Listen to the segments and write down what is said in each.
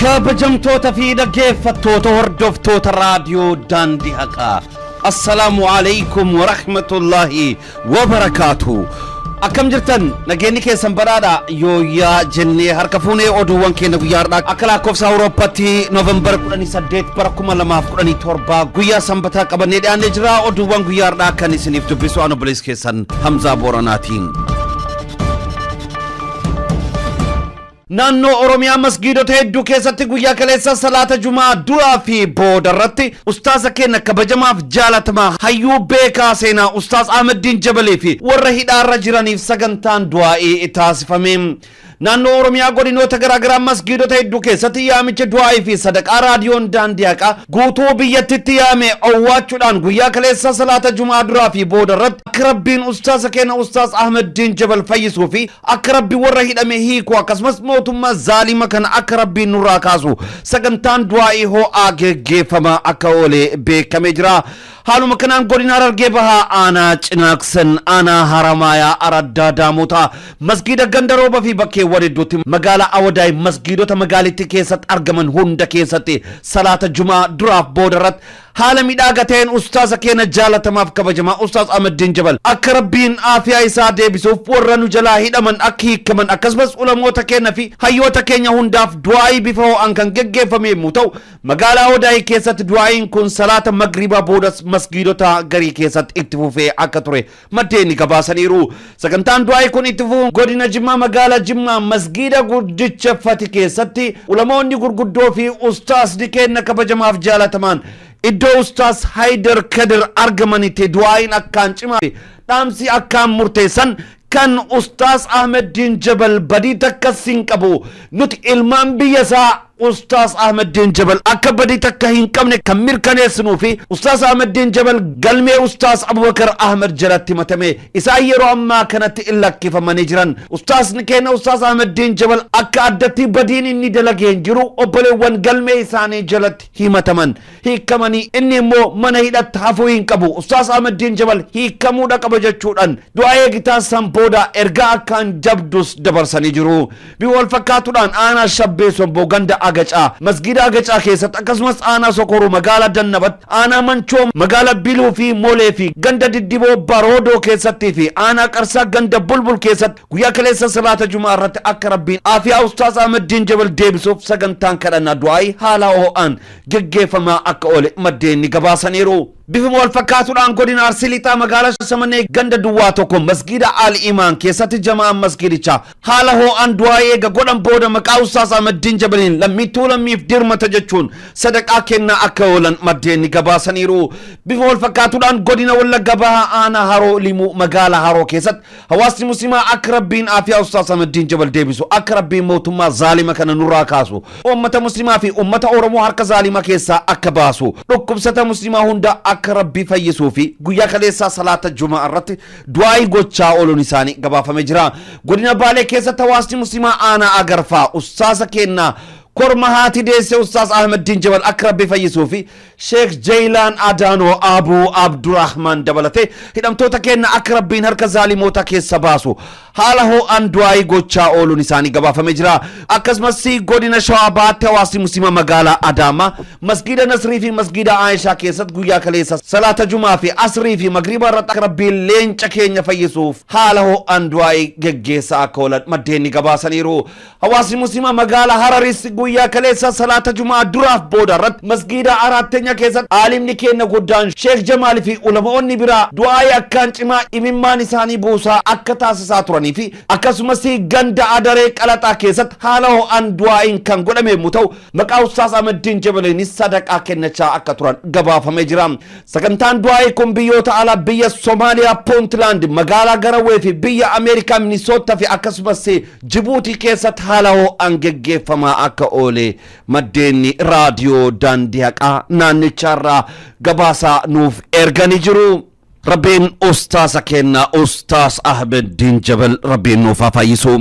Kabajamtoota fi dhaggeeffattoota hordoftoota raadiyoo Daandii Haqaa. Assalaamu alaikum wa rahmatullaahi wa barakaatu. Akkam jirtan nageenyi keessan badhaadha yooyyaa jennee harka fuunee oduuwwan keenya guyyaa har'aa akka lakkoofsa Awurooppaatti Noovembar 18 bara 2017 guyyaa sanbataa qabannee dhiyaannee jira oduuwwan guyyaa har'aa kan isiniif dubbisu aan obboleessi keessan Hamzaa Booranaatiin. Naannoo Oromiyaa masgiidota hedduu keessatti guyyaa kaleessa salaata Jumaa duraa fi booda irratti ustaaza keenya kabajamaaf jaalatamaa hayyuu beekaa seenaa Ustaaz Ahmaddiin Jabalee fi warra hidhaarra jiraniif sagantaan du'aa'ii taasifame. Naannoo Oromiyaa godinoota garaagaraa masgiidota hedduu keessatti yaamicha du'aa'ii fi sadaqaa raadiyoon daandii haqaa guutuu biyyattitti yaame owwaachuudhaan guyyaa kaleessa salaata Jumaa duraa fi booda irratti akka Rabbiin ustaaza keenya Ustaaz Ahmaddiin Jabal fayyisuu fi akka Rabbi warra hidhame hiiku akkasumas mootummaa zaalima kana akka Rabbiin nurraa kaasu sagantaan du'aa'ii ho'aa geggeeffamaa akka oole beekamee jira. Haaluma kanaan godina Harargee Bahaa aanaa Cinaaksan, aanaa Haramaayaa, Araddaa Daamotaa, masgiida Ganda Rooba fi bakkeewwan hedduutti magaalaa Awadaay masgiidota magaalittii keessatti argaman hunda keessatti salaata Jumaa duraaf booda irratti Haala midhaaga ta'een ustaaza keena jaalatamaaf kabajamaa Ustaaz Ahmaddiin Jabal akka Rabbiin aafiyaa isaa deebisuuf warra nu jalaa hidhaman akka hiikkaman akkasumas ulamoota keenya fi hayyoota keenya hundaaf du'aa'ii bifa ho'aan kan geggeeffame yommuu ta'u magaalaa Odaayii keessatti du'aa'iin kun salaata magriibaa boodas masgiidota garii keessatti itti fufee akka ture maddeen gabaasaniiru. Sagantaan du'aa'ii kun itti fufuun godina Jimmaa magaalaa Jimmaa masgiida guddicha Fati keessatti ulamoonni gurguddoo fi ustaasni keenna kabajamaaf jaalatamaan iddoo ustaas Haydar Kadir argamanitti du'aa'iin akkaan cimaa fi dhaamsi akkaan murteessan kan ustaas Ahmeddiin Jabal badii takkas hin qabu nuti ilmaan biyya isaa Ustaaz Ahmaddiin Jabal akka badii takka hin qabne kan mirkaneessinuu fi Ustaaz Ahmaddiin Jabal galmee Ustaaz Abubakar Ahmad jalatti himatame isaan yeroo ammaa kanatti lakkifamanii jiran. Ustaazni keenya Ustaaz Ahmaddiin Jabal akka addatti badiin inni dalage hin jiru obboleewwan galmee isaanii jalatti himataman hiikkamanii inni immoo mana hidhatti hafuu hin qabu. Ustaaz Ahmaddiin Jabal hiikkamuudha qaba jechuudhaan du'aa eegi taasisan booda ergaa akkaan jabdus dabarsanii jiru. Bifa wal fakkaatuudhaan aanaa Shabbee Somboo ganda Agacaa masgiida Agacaa keessatti akkasumas aanaa Sokoruu magaalaa Dannabat, aanaa Manchoo magaalaa Biluu fi Molee fi ganda Diddiboo Baroodoo keessattii fi aanaa Qarsaa ganda Bulbul keessatti guyyaa kaleessa salaata Jumaa irratti akka Rabbiin aafiyaa Ustaaz Ahmaddiin Jabal deebisuuf sagantaan kadhannaa du'aa'ii haala ho'aan geggeeffamaa akka oole maddeen ni gabaasaniiru. Bifuma wal fakkaatuudhaan godina Arsii Lixaa magaalaa Shashamannee ganda duwwaa tokko masgiida Al Imaan keessatti jama'aan masgiidichaa haala hoo'aan du'aa'ii eega godhan booda maqaa Ustaaz Ahmaddiin Jabaliin lammiittuu lammiif dirmata jechuun sadaqaa kennaa akka oolan maddeen ni gabaasaniiru. Bifa wal fakkaatuudhaan godina Wallagga Bahaa aanaa Haroo Limuu magaalaa Haroo keessatti Hawaasni Muslimaa akka Rabbiin aafiyaa Ustaaz Ahmaddiin Jabal deebisu, akka Rabbiin mootummaa zaalima kana nurraa kaasu, ummata Muslimaa fi ummata Oromoo harka zaalima keessaa akka baasu, dhukkubsata Muslimaa hunda akka Rabbi fayyisuu fi guyyaa kaleessaa salaata Jumaa irratti du'aa'ii gochaa ooluun isaanii gabaafamee jira. Godina Baalee keessatti hawaasni Muslimaa aanaa Agarfaa Ustaaza keennaa korma haati deesse Ustaaz Ahmaddiin Jabal akka Rabbi fayyisuu fi Sheekh Jeeylaan Adaanoo Abuu Abdurahmaan dabalatee hidhamtoota keenna akka Rabbiin harka zaalimootaa keessa baasu haala hoo'aan du'aayii gochaa ooluun isaanii gabaafamee jira. Akkasumas godina Shawaa Bahaatti hawaasni Musliima magaalaa Adaamaa masgiida Nasrii fi masgiida Aayishaa keessatti guyyaa kaleessa salaata Jumaa fi Asrii fi Magriibaa irratti akka Rabbiin leenca keenya fayyisuuf haala hoo'aan du'aayii geggeessaa akka oolan maddeen ni gabaasaniiru. Hawaasni Musliimaa magaalaa Hararis guyyaa kaleessaa salaata Juma'aa duraaf booda irratti masgiida Araattenya keessatti aalimni keenna guddaan Sheekh Jamaal fi ulama'oonni biraa du'aa'ii akkaan cimaa imimmaan isaanii buusaa akka taasisaa turanii fi akkasumas ganda Adaree Qalaxaa keessatti haala ho'aan du'aa'iin kan godhame yommuu ta'u maqaa Ustaaz Ahmaddiin Jabaliinis sadaqaa kennachaa akka turan gabaafamee jira. Sagantaan du'aa'ii kun biyyoota alaa biyya Somaaliyaa Puuntlaand magaalaa Garawee fi biyya Ameerikaa Minisoota fi akkasumas Jibuutii keessatti haala ho'aan geggeeffamaa akka oole maddeenni raadiyoo Daandii Haqaa naannichaarraa gabaasaa nuuf erganii jiru. Rabbiin ustaasa keenna Ustaas Ahmeddiin Jabal Rabbiin nuuf haa fayyisu.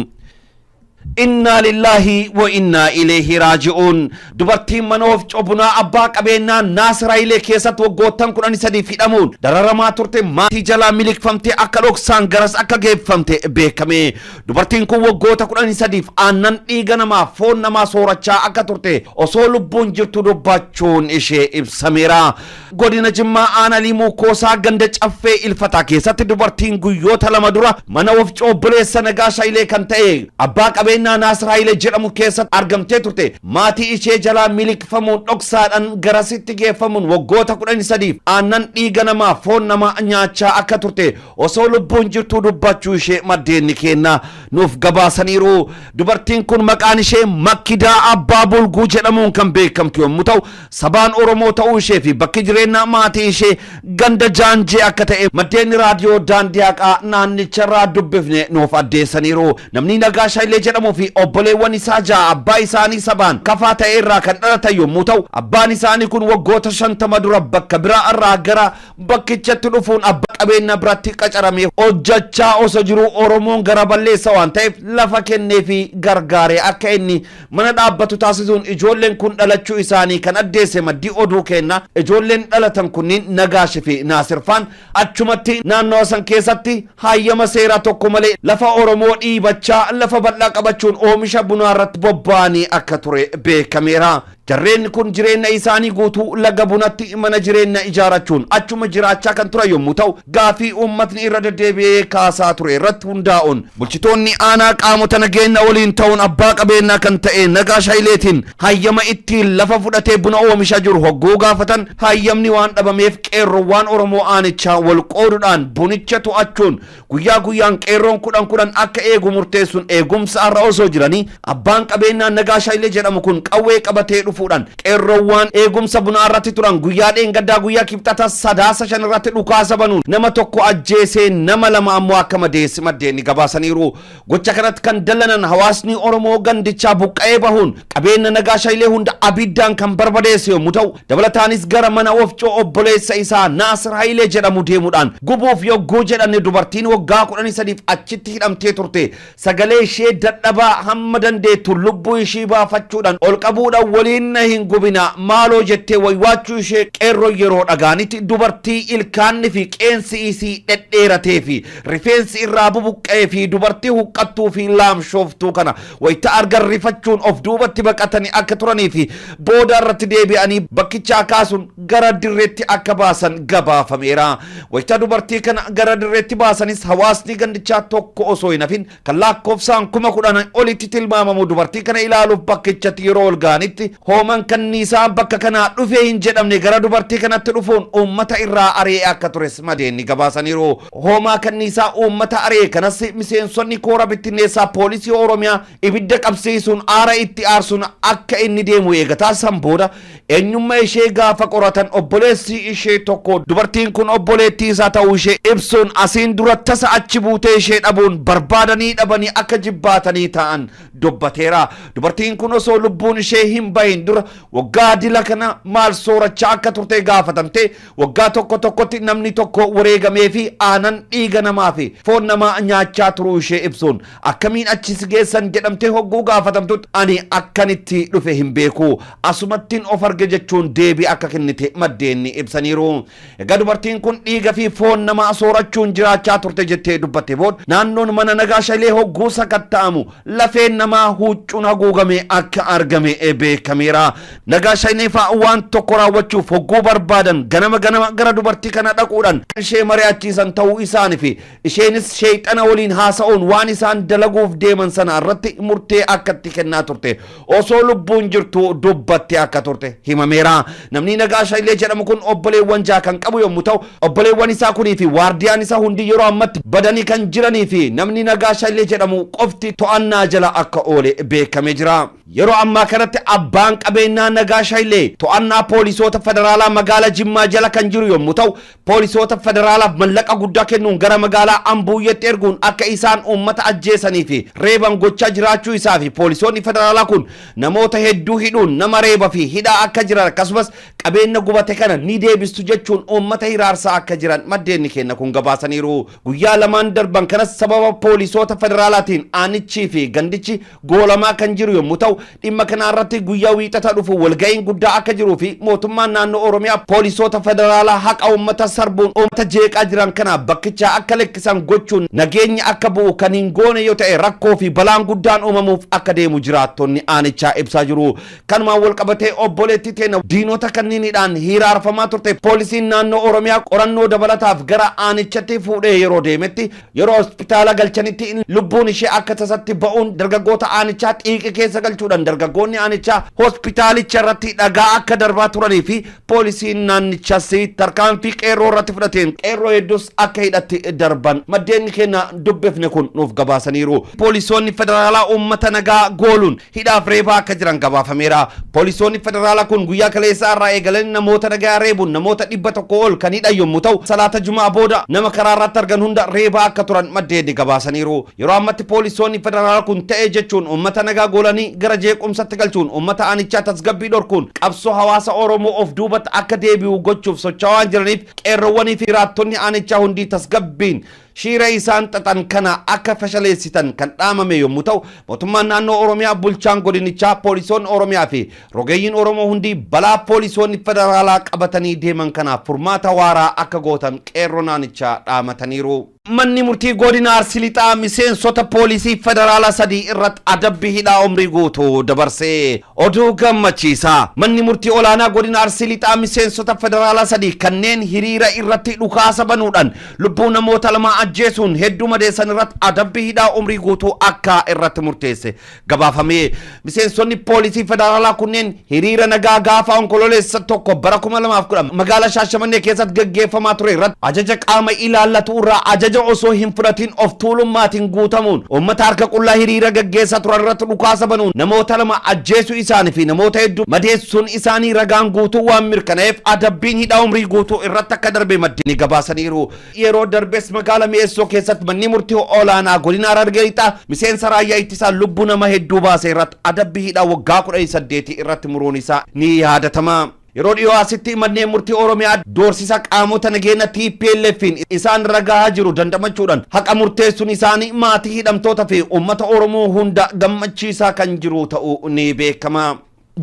Innaa lillaahi wa innaa ileehi raaji'uun. Dubartiin mana wofcoo bunaa abbaa qabeennaa Naasir Hayilee keessatti waggoottan 13f hidhamuun dararamaa turte maatii jalaa miliqfamtee akka dhoksaan garas akka geeffamte beekame. Dubartiin kun waggoota 13f aannan dhiiga namaa foon namaa soorachaa akka turte osoo lubbuun jirtu dubbachuun ishee ibsameera. Godina Jimmaa Aanaa Liimuu Koosaa ganda Caffee Ilfataa keessatti dubartiin guyyoota 2 dura mana wofcoo obboleessa Nagaash Hayilee kan ta'e abbaa qabeennaa Naasir Hayilee jedhamu keessatti argamtee turte maatii ishee jalaa miliqfamuun dhoksaadhaan garasitti geeffamuun waggoota 13f aannan dhiiga namaa foon namaa nyaachaa akka turte osoo lubbuun jirtuu dubbachuu ishee maddeenni keenna nuuf gabaasaniiru. Dubartiin kun maqaan ishee Makkidaa Abbaa Bulguu jedhamuun kan beekamtu yommuu ta'u, sabaan Oromoo ta'uu ishee fi bakki jireenya maatii ishee ganda Jaanjee akka ta'e maddeenni raadiyoo Daandii Haqaa naannicharraa dubbifne nuuf addeessaniiru. Namni Nagaash Hayilee jedhamuu fi obboleewwan isaa 6 abbaa isaanii sabaan Kafaa ta'e irraa kan dhalatan yommuu ta'u, abbaan isaanii kun waggoota 50 dura bakka biraa irraa gara bakkichatti dhufuun abbaa qabeenya biratti qacaramee hojjachaa osoo jiruu Oromoon gara balleessa waan ta'eef lafa kenneefii gargaaree akka inni mana dhaabbatu taasisuun ijoolleen kun dhalachuu isaanii kan addeesse maddi oduu keenna ijoolleen dhalatan kunniin Nagaash fi Naasir faan achumatti naannawa san keessatti haayyama seeraa tokko malee lafa Oromoo dhiibachaa lafa bal'aa qabachuun oomisha bunaa irratti bobba'anii akka ture beekameera. Jarreen kun jireenna isaanii guutuu laga bunatti mana jireenna ijaarachuun achuma jiraachaa kan turan yommuu ta'u, gaafii uummatni irra deddeebi'ee kaasaa ture irratti hundaa'uun bulchitoonni aanaa qaamota nageenna waliin ta'uun abbaa qabeennaa kan ta'e Nagaash Hayileetiin hayyama ittiin lafa fudhatee buna oomishaa jiru hogguu gaafatan hayyamni waan dhabameef qeerrowwaan Oromoo aanichaa wal qoodudhaan bunicha to'achuun Guyyaa guyyaan qeerroon kudhan kudhan akka eegu murteessuun eegumsa irra osoo jiranii abbaan qabeennaa Nagaash Hayilee jedhamu kun qawwee qabatee dhufuudhaan qeerroowwaan eegumsa bunaa irratti turan guyyaa dheengaddaa guyyaa Kibxata Sadaasa 5 irratti dhukaasa banuun nama tokko ajjeesee nama 2 ammoo akka madeesse maddeen ni gabaasaniiru. Gocha kanatti kan dallanan hawaasni Oromoo gandichaa buqqa'ee bahuun qabeenna Nagaash Hayilee hunda abiddaan kan barbadeesse yommuu ta'u, dabalataanis gara mana wofcoo obboleessa isaa Naasir Hayilee jedhamu deemuudhaan gubuuf yogguu jedhan dubartiin waggaa 13f achitti hidhamtee turte sagalee ishee dadhabaa hamma dandeettu lubbuu ishii baafachuudhaan ol qabuudhaan waliin na hin gubinaa maaloo jettee waywaachuu ishee qeerroon yeroo dhaga'anitti dubartii ilkaanni fi qeensi isii dhedheeratee fi Rifeensi irraa bubuqqa'ee fi dubartii huqqattuu fi laamshooftuu kana wayita argan rifachuun of duubatti baqatanii akka turanii fi booda irratti deebi'anii bakkichaa kaasuun gara dirreetti akka baasan gabaafameera. Wayita dubartii kana gara dirreetti baasanis hawaasni gandichaa tokko osoo hin hafin kan laakkoofsaan 10,000 olitti tilmaamamu dubartii kana ilaaluuf bakkichatti yeroo ol ga'anitti hooman kanniisaa bakka kanaa dhufee hin jedhamne gara dubartii kanatti dhufuun uummata irraa ari'ee akka tures madeenni gabaasaniiru. Hoomaa kanniisaa uummata ari'e kanas miseensonni koora bittinneessaa poolisii Oromiyaa ibidda qabsiisuun aara itti aarsuun akka inni deemu eega taasisan booda eenyumma ishee gaafa qoratan obboleessi ishee tokko dubartiin kun obboleettii isaa ta'uu ishee ibsuun asiin dura tasa achi buutee ishee dhabuun barbaadanii dhabanii akka jibbaatanii taa'an dubbateera. Dubartiin kun osoo lubbuun ishee hin bahin dura waggaa dila kana maal soorachaa akka turte gaafatamtee Waggaa tokko tokkotti namni tokko wareegameefii aanan dhiiga namaa fi foon namaa nyaachaa turuu ishee ibsuun akkamiin achi si geessan jedhamtee hogguu gaafatamtutti ani akkan itti dhufe hin beeku asumattin of arge jechuun deebii akka kennite maddeen ni ibsaniiru. Egaa dubartiin kun dhiiga fi foon namaa soorachuun jiraachaa turte jettee dubbatte booda naannoon mana Nagaash Hayilee hogguu sakatta'amu lafeen namaa huuccuun haguugame akka argame beekameera. Nagaash Hayilee fa'aa waan tokko raawwachuuf hogguu barbaadan ganama ganama gara dubartii kana dhaquudhaan kan ishee mari'achiisan ta'uu isaanii fi isheenis sheexana waliin haasa'uun waan isaan dalaguuf deeman sana irratti murtee akka itti kennaa turte osoo lubbuun jirtu dubbatte akka turte himameera. Namni Nagaash Hayilee jedhamu kun obboleewwan jaha kan qabu yommuu ta'u, obboleewwan isaa kunii fi waardiyaan isaa hundi yeroo ammatti badanii kan jiranii fi namni Nagaash Hayilee jedhamu qofti to'annaa jala akka oole beekamee jira. Yeroo ammaa kanatti abbaan Abbaan qabeenyaa Nagaash Hayilee to'annaa poolisoota federaalaa magaalaa Jimmaa jala kan jiru yommuu ta'u, poolisoota federaalaaf mallaqa guddaa kennuun gara magaalaa Ambuuyyetti erguun akka isaan uummata ajjeesanii fi reeban gochaa jiraachuu isaa fi poolisoonni federaalaa kun namoota hedduu hidhuun nama reeba fi hidhaa akka jiran, akkasumas qabeenya gubate kana ni deebistu jechuun uummata hiraarsaa akka jiran maddeenni keenya kun gabaasaniiru. Guyyaa 2n darban kanas sababa poolisoota federaalaatiin aanichii fi gandichi goolamaa kan jiru yommuu ta'u, dhimma kana irratti guyyaa Wiixata dhufu walga'iin guddaa akka jiruu fi mootummaan naannoo Oromiyaa poolisoota federaalaa haqa uummata sarbuun uummata jeeqaa jiran kana bakkichaa akka lakkisan gochuun nageenyi akka bu'u kan hin goone yoo ta'e, rakkoo fi balaan guddaan uumamuuf akka deemu jiraattonni aanichaa ibsaa jiru. Kanumaan wal qabatee obboleettii teenya diinota kanniinidhaan hiraarfamaa turte poolisiin naannoo Oromiyaa qorannoo dabalataaf gara aanichatti fuudhee yeroo deemetti, yeroo hospitaala galchanitti lubbuun ishee akka tasatti ba'uun dargaggoota aanichaa xiiqii keessa galchuudhaan dargaggoonni aanichaa hospitaalicha irratti dhagaa akka darbaa turanii fi poolisiin naannichas tarkaanfii qeerroo irratti fudhateen qeerroo hedduus akka hidhatti darban maddeen keenya dubbifne kun nuuf gabaasaniiru. Poolisoonni federaalaa uummata nagaa gooluun hidhaaf reebaa akka jiran gabaafameera. Poolisoonni federaalaa kun guyyaa kaleessaa irraa eegalanii namoota nagaa reebuun namoota 100 ol kan hidhan yommuu ta'u, salaata Jumaa booda nama karaa irratti argan hunda reebaa akka turan maddeen gabaasaniiru. Yeroo ammatti poolisoonni federaalaa kun ta'e jechuun uummata nagaa goolanii gara jeequmsatti galchuun uummata aanichaa tasgabbii dhorkuun qabsoo hawaasa Oromoo of duubatti akka deebi'u gochuuf socho'aa waan jiraniif, qeerroowwanii fi jiraattonni aanichaa hundi tasgabbiin shiira isaan xaxan kana akka fashaleessitan kan dhaamame yommuu ta'u, mootummaan naannoo Oromiyaa, bulchaan godinichaa, poolisoonni Oromiyaa fi rogeeyyiin Oromoo hundi balaa poolisoonni federaalaa qabatanii deeman kanaaf furmaata waaraa akka gootan qeerroo naannichaa dhaamataniiru. Manni murtii godina Arsii Lixaa miseensota poolisii federaalaa sadii irratti adabbii hidhaa umrii guutuu dabarse. Oduu gammachiisaa! Manni murtii olaanaa godina Arsii Lixaa miseensota federaalaa sadii kanneen hiriira irratti dhukaasa banuudhaan lubbuu namoota lama ajjeesuun hedduu madeessan irratti adabbii hidhaa umrii guutuu akka irratti murteesse gabaafame. Miseensonni poolisii federaalaa kunneen hiriira nagaa gaafa Onkololeessa 1 bara 2010 magaalaa Shaashamannee keessatti gaggeeffamaa ture irratti ajaja qaama ilaallatu irraa ajaja osoo hin fudhatin of tuulummaatiin guutamuun uummata harka qullaa hiriira gaggeessaa turan irratti dhukaasa banuun namoota lama ajjeesuu isaanii fi namoota hedduu madeessuun isaanii ragaan guutuu waan mirkanaa'eef adabbiin hidhaa umrii guutuu irratti akka darbe maddeen gabaasaniiru. Yeroo darbes magaala Mi'eessoo keessatti manni murtii olaanaa godina Harargee Lixaa miseensa raayyaa ittisaa lubbuu nama hedduu baase irratti adabbii hidhaa waggaa 18 irratti muruun isaa ni yaadatama. Yeroo dhiyoo asitti manneen murtii Oromiyaa doorsisa qaamota nageenya TPLF'n isaan ragaa jiru dandamachuudhaan haqa murteessuun isaanii maatii hidhamtoota fi uummata Oromoo hunda gammachiisaa kan jiru ta'uu ni beekama.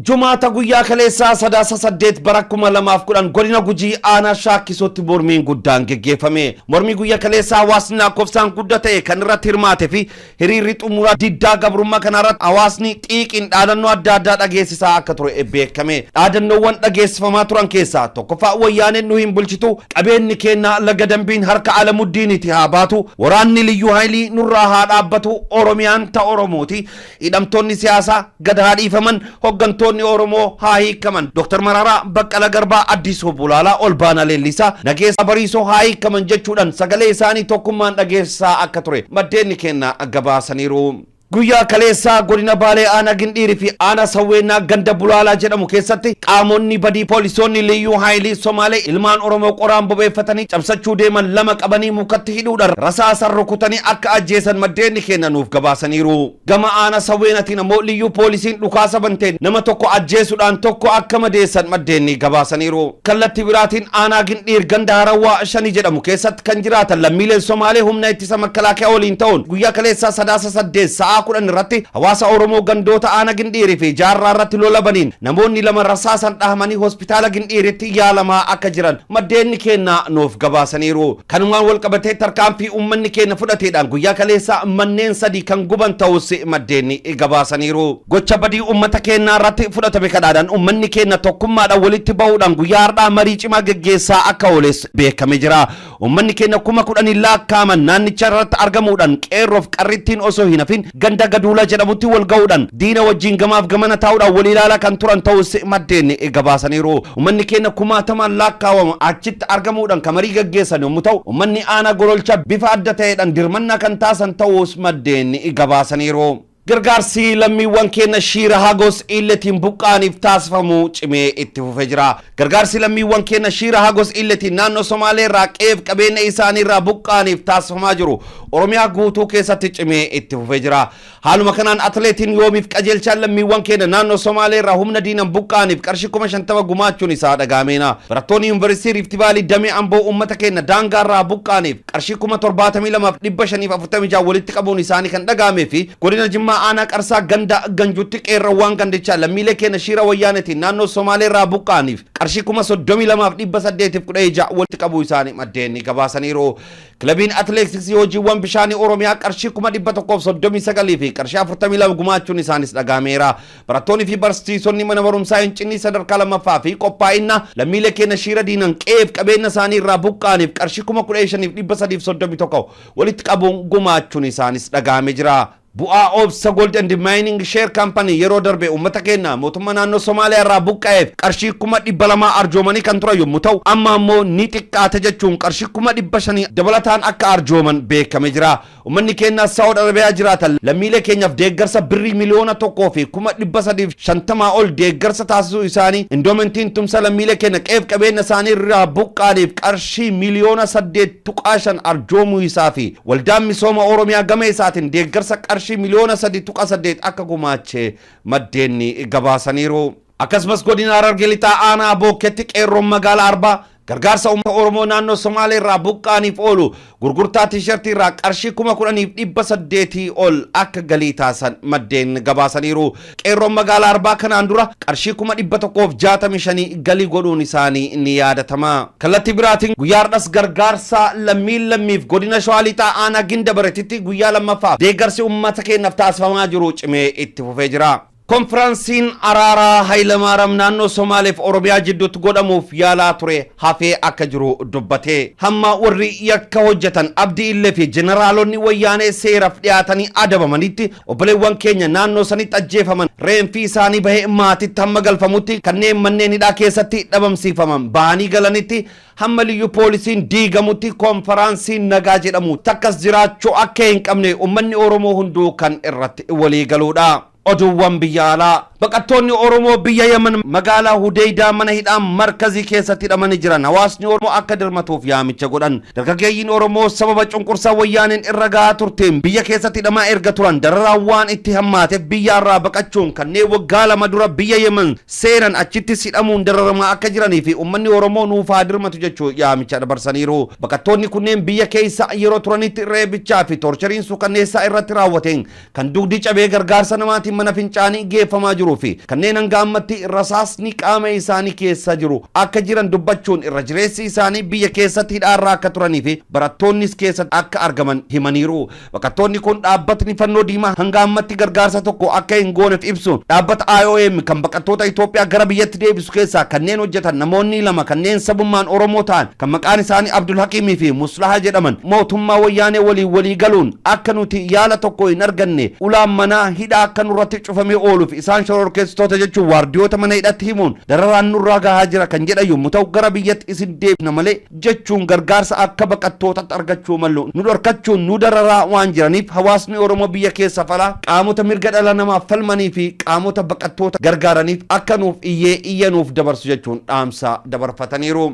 Jumaata guyyaa kaleessaa Sadaasa 8 bara 2010 godina Gujii aanaa Shaakkisootti mormiin guddaan geggeeffame. Mormii guyyaa kaleessaa hawaasni lakkoofsaan guddaa ta'e kan irratti hirmaate fi hiriirri xumuraa diddaa gabrummaa kanarratti hawaasni xiiqiin dhaadannoo adda addaa dhageessisaa akka ture beekame. Dhaadannoowwan dhageessifamaa turan keessaa tokkoffaa, "Wayyaaneen nu hin bulchitu, qabeenyi keenya laga Dambiin harka Alamuddiiniiti haa baatu, waraanni liyyuu haayilii nurraa haa dhaabbatu, Oromiyaan ta Oromooti, hidhamtoonni siyaasaa gad haa dhiifaman, hoggantoonni Oromoo haa hiikaman, Dr. Mararaa, Baqqala Garbaa, Addisuu Bulaalaa, Olbaanaa Leellisaa, Nageessaa Bariisoo haa hiikaman" jechuudhaan sagalee isaanii tokkummaan dhageessisaa akka ture maddeen keenya gabaasaniiru. Guyyaa kaleessaa godina Baalee aanaa Gindhiirii fi aanaa Sawweenaa ganda Bulaalaa jedhamu keessatti qaamonni badii poolisoonni liyyuu haayilii Somaalee ilmaan Oromoo qoraan bobeeffatanii cabsachuu deeman lama qabanii mukatti hidhuudhaan rasaasan rukutanii akka ajjeesan maddeen keenya nuuf gabaasaniiru. Gama aanaa Sawweenatiin ammoo liyyuu poolisiin dhukaasa banteen nama tokko ajjeesuudhaan tokko akka madeessan maddeen gabaasaniiru. Kallattii biraatiin aanaa Gindhiir ganda Harawwaa Shanii jedhamu keessatti kan jiraatan lammiileen Somaalee humna ittisa makalaakaa waliin ta'uun guyyaa kaleessaa Sadaasa 8 sa'aa 10 irratti hawaasa Oromoo gandoota aanaa Gindhiirii fi Jaarraa irratti lola baniin namoonni lama rasaasan dhahamanii hospitaala Gindhiiritti yaalamaa akka jiran maddeen keenya nuuf gabaasaniiru. Kanumaan wal qabatee tarkaanfii uummanni keenya fudhateedhaan guyyaa kaleessaa manneen sadii kan guban ta'us maddeen gabaasaniiru. Gocha badii uummata keenyaa irratti fudhatame kadhaadhaan uummanni keenya tokkummaadhaan walitti bahuudhaan guyyaa har'aa marii cimaa geggeessaa akka ooles beekamee jira. Uummanni keenya 10,000 lakkaa'aman naannicha irratti argamuudhaan qeerroof qarrittiin osoo hin hafin ganda Gaduula jedhamutti wal ga'uudhaan diina wajjin gamaaf gamana taa'uudhaan wal ilaalaa kan turan ta'us maddeen gabaasaniiru. Uummanni keenya kumaatamaan lakkaa'amu achitti argamuudhaan kan marii gaggeessan yommuu ta'u, uummanni aanaa Gololchaa bifa adda ta'eedhaan dirmannaa kan taasisan ta'us maddeen gabaasaniiru. Gargaarsi lammiiwwan keenya Shiira Hagos Illetiin buqqaaniif taasifamu cimee itti fufee jira. Gargaarsi lammiiwwan keenya Shiira Hagos Illetiin naannoo Somaalee irraa qe'eef qabeenya isaanii irraa buqqaaniif taasifamaa jiru Oromiyaa guutuu keessatti cimee itti fufee jira. Haaluma kanaan atileetiin Yoomiif Qajeelchaan lammiiwwan keenya naannoo Somaalee irraa humna diinan buqqaaniif qarshii 50,000 gumaachuun isaa dhaga'ameera. Barattoonni Yuunivarsiitii Riifti Vaalii damee Amboo uummata keenya daangaa irraa buqqaaniif qarshii 72,546 walitti qabuun isaanii kan dhaga'amee fi godina Jimmaa aanaa Qarsaa ganda Ganjuutti qeerrawwan gandichaa lammiilee keenya shiira wayyaanetiin naannoo Somaalee irraa buqqaaniif qarshii 32,816 walitti qabuu isaanii maddeen ni gabaasaniiru. Kilabiin Atileetiksii hojiiwwan bishaanii Oromiyaa qarshii 139,000 fi qarshii 42 gumaachuun isaanis dhaga'ameera. Barattoonni fi barsiisonni mana barumsaa Hincinnii sadarkaa lammaffaa fi qophaa'inna lammiilee keenya shiira diinan qe'eef qabeenya isaanii irraa buqqaaniif qarshii 15,331 walitti qabuun gumaachuun isaanis dhaga'amee jira. Bu'aa Obsa Gold and Mining Share Company yeroo darbe uummata keenya mootummaa naannoo Somaaliyaa irraa buqqa'eef qarshii 200,000 arjoomanii kan turan yommuu ta'u, amma ammoo ni xiqqaate jechuun qarshii 500,000 dabalataan akka arjooman beekamee jira. Uummanni keenya Saawud Arabiyaa jiraatan lammiilee keenyaaf deeggarsa birrii 1,350,000 ol deeggarsa taasisuu isaanii, indoomentiin tumsa lammiilee keenya qe'eef qabeenya isaanii irraa buqqaaniif qarshii 8.5 miliyoona arjoomuu isaa fi waldaan misooma Oromiyaa gama isaatiin deeggarsa qarshii 3.8 miliyoona akka gumaachee maddeen gabaasaniiru. Akkasumas godina Harargee Lixaa aanaa Bookkeetti qeerroon magaalaa Arbaa gargaarsa uummata Oromoo naannoo Somaalee irraa buqqaaniif oolu gurgurtaa tiishartii irraa qarshii 10,800 ol akka galii taasisan maddeen gabaasaniiru. Qeerroon magaalaa Arbaa kanaan dura qarshii 165,000 galii godhuun isaanii ni yaadatama. Kallattii biraatiin guyyaa har'as gargaarsa lammiin lammiif godina Shawaa Lixaa aanaa Ginda Baretitti guyyaa lammaffaaf deeggarsi uummata keenyaaf taasifamaa jiru cimee itti fufee jira. Konfiraansiin araaraa Hayilamaariyaam naannoo Somaaleef Oromiyaa jidduutti godhamuuf yaalaa ture hafee akka jiru dubbate. Hamma warri yakka hojjetan Abdii Illee fi jeneraalonni wayyaanee seeraaf dhiyaatanii adabamanitti, obboleewwan keenya naannoo sanitti ajjeefaman reenfii isaanii bahee maatitti hamma galfamutti, kanneen manneen hidhaa keessatti dhabamsiifaman bahanii galanitti, hamma liyyu poolisiin diigamutti konfiraansiin nagaa jedhamu takkas jiraachuu akka hin qabne uummanni Oromoo hunduu kan irratti walii galuudha. Oduuwwan biyya alaa: Baqattoonni Oromoo biyya Yaman magaalaa Hudeydaa mana hidhaa markazii keessatti hidhamanii jiran hawaasni Oromoo akka dirmatuuf yaamicha godhan. Dargaggeeyyiin Oromoo sababa cunqursaa wayyaaneen irra gahaa turteen biyya keessatti hidhamaa erga turan dararaan waan itti hammaateef biyya irraa baqachuun kanneen waggaa 2 dura biyya Yaman seenan achittis hidhamuun dararamaa akka jiranii fi uummanni Oromoo nuuf haa dirmatu jechuun yaamicha dabarsaniiru. Baqattoonni kunneen biyya keessa yeroo turanitti reebichaa fi torchariin suukanneessaa irratti raawwateen kan dugdi cabee gargaarsa namaatiin mana fincaanii geeffamaa jiruu fi kanneen hanga ammatti rasaasni qaama isaanii keessa jiru akka jiran dubbachuun, irra jireessi isaanii biyya keessatti hidhaarraa akka turanii fi barattoonnis keessatti akka argaman himaniiru. Baqattoonni kun dhaabbatni fannoo diimaa hanga ammatti gargaarsa tokko akka hin gooneef ibsuun, dhaabbata IOM kan baqattoota Itoophiyaa gara biyyatti deebisu keessaa kanneen hojjetan namoonni lama kanneen sabummaan Oromoo ta'an kan maqaan isaanii Abdul Hakiimii fi Muslaha jedhaman mootummaa wayyaanee waliin walii galuun akka nuti yaala tokko hin arganne, ulaan manaa hidhaa akka nurratti cufamee ooluuf isaan shororkeessitoota jechuun waardiyoota mana hidhatti himuun dararaan nurraa gahaa jira kan jedhan yommuu ta'u, gara biyyatti isin deebina malee jechuun gargaarsa akka baqattootatti argachuu mallu nu dhorkachuun nu dararaa waan jiraniif, hawaasni Oromoo biyya keessa falaa qaamota mirga dhala namaaf falmanii fi qaamota baqattoota gargaaraniif akka nuuf iyyee iyya nuuf dabarsu jechuun dhaamsa dabarfataniiru.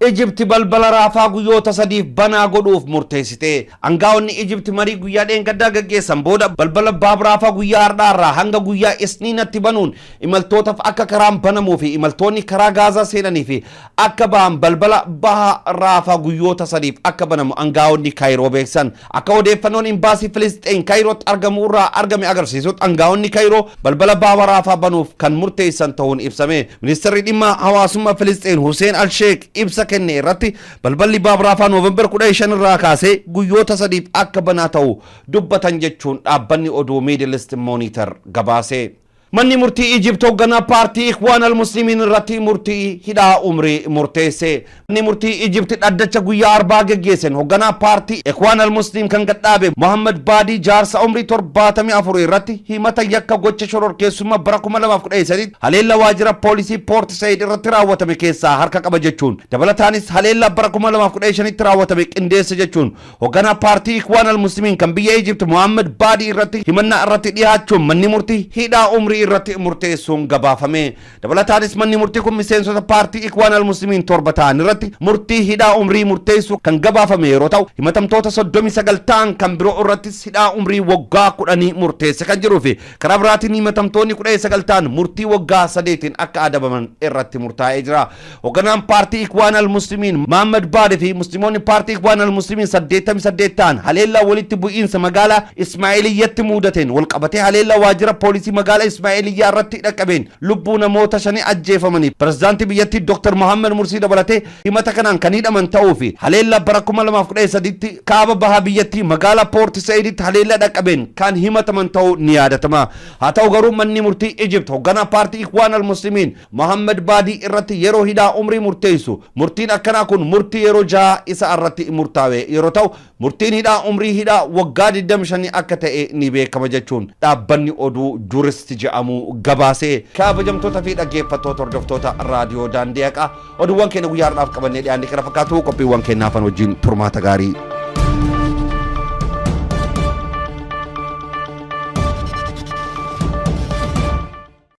Ijipti balbala Raafaa guyyoota 3f banaa godhuuf murteessite. Angaa'onni Ijipti marii guyyaa dheengaddaa gaggeessan booda balbala Baab Raafaa guyyaa har'aarraa hanga guyyaa Isniinatti banuun imaltootaaf akka karaan banamuu fi imaltoonni karaa Gaazaa seenanii fi akka ba'an balbala baha Raafaa guyyoota 3f akka banamu angaa'onni Kaayiroo beeksisan. Akka odeeffannoon imbaasii Filisxeen Kaayirootti argamu irraa argame agarsiisutti, angaa'onni Kaayiroo balbala baha Raafaa banuuf kan murteessan ta'uun ibsame. Ministeerri dhimma hawaasummaa Filisxeen Hussein Alsheek ibsa kenne irratti balballi Baab Raafaa Noovembar 15 irraa kaasee guyyoota 3f akka banaa ta'u dubbatan jechuun dhaabbanni oduu Middle East Monitor gabaase. Manni murtii Ijipt hoogganaa paartii Ikhwaan al-Muslimiin irratti murtii hidhaa umrii murteesse. Manni murtii Ijipt dhaddacha guyyaa Arbaa geggeessen hoogganaa paartii Ikhwaan al-Muslim kan gadhaabe Mohammad Baadii, jaarsa umrii 74 irratti himata yakka gocha shororkeessummaa bara 2013 haleella waajjira poolisii Poort Said irratti raawwatame keessaa harka qaba jechuun, dabalataanis haleella bara 2015tti raawwatame qindeesse jechuun, hoogganaa paartii Ikhwaan al-Muslimiin kan biyya Ijipt Mohammad Baadii irratti himannaa irratti dhiyaachuun manni murtii hidhaa umrii irratti murteessuun gabaafame. Dabalataanis manni murtii kun miseensota paartii Ikhwaan al-Muslimiin 7 ta'an irratti murtii hidhaa umrii murteessuu kan gabaafame yeroo ta'u, himatamtoota 39 ta'an kan biroo irrattis hidhaa umrii waggaa 10 murteesse kan jiruu fi karaa biraatiin himatamtoonni 19 ta'an murtii waggaa 8n akka adabaman irratti murtaa'ee jira. Hoogganaan paartii Ikhwaan al-Muslimiin Mohammad Baadii fi musliimoonni paartii Ikhwaan al-Muslimiin 88 ta'an haleellaa walitti bu'iinsa magaalaa Ismaa'eeliyyatti mudateen walqabatee haleellaa waajjira poolisii magaalaa Ismaa'eeliyyaa irratti dhaqqabeen lubbuu namoota 5 ajjeefamanii pirezidaantii biyyattii Dr. Mohammad Mursii dabalatee himata kanaan kan hidhaman ta'uu fi haleellaa bara 2013tti kaaba bahaa biyyattii magaalaa Poort Sa'iditti haleellaa dhaqqabeen kan himataman ta'uu ni yaadatama. Haa ta'u garuu, manni murtii Ijipt hoogganaa paartii Ikhwaan al-Muslimiin Mohammad Baadii irratti yeroo hidhaa umrii murteessu, murtiin akkanaa kun murtii yeroo 6 isa irratti murtaa'e yeroo ta'u, murtiin hidhaa umrii hidhaa waggaa 25 akka ta'e ni beekama jechuun dhaabbanni oduu Jurist jedhamu gabaase. Kabajamtoota fi dhaggeeffattoota, hordoftoota Raadiyoo Daandii Haqaa, oduuwwan keenya guyyaa har'aaf qabannee dhiyaanne kana fakkaatu. Qophiiwwan keenyaafan wajjin turmaata gaarii.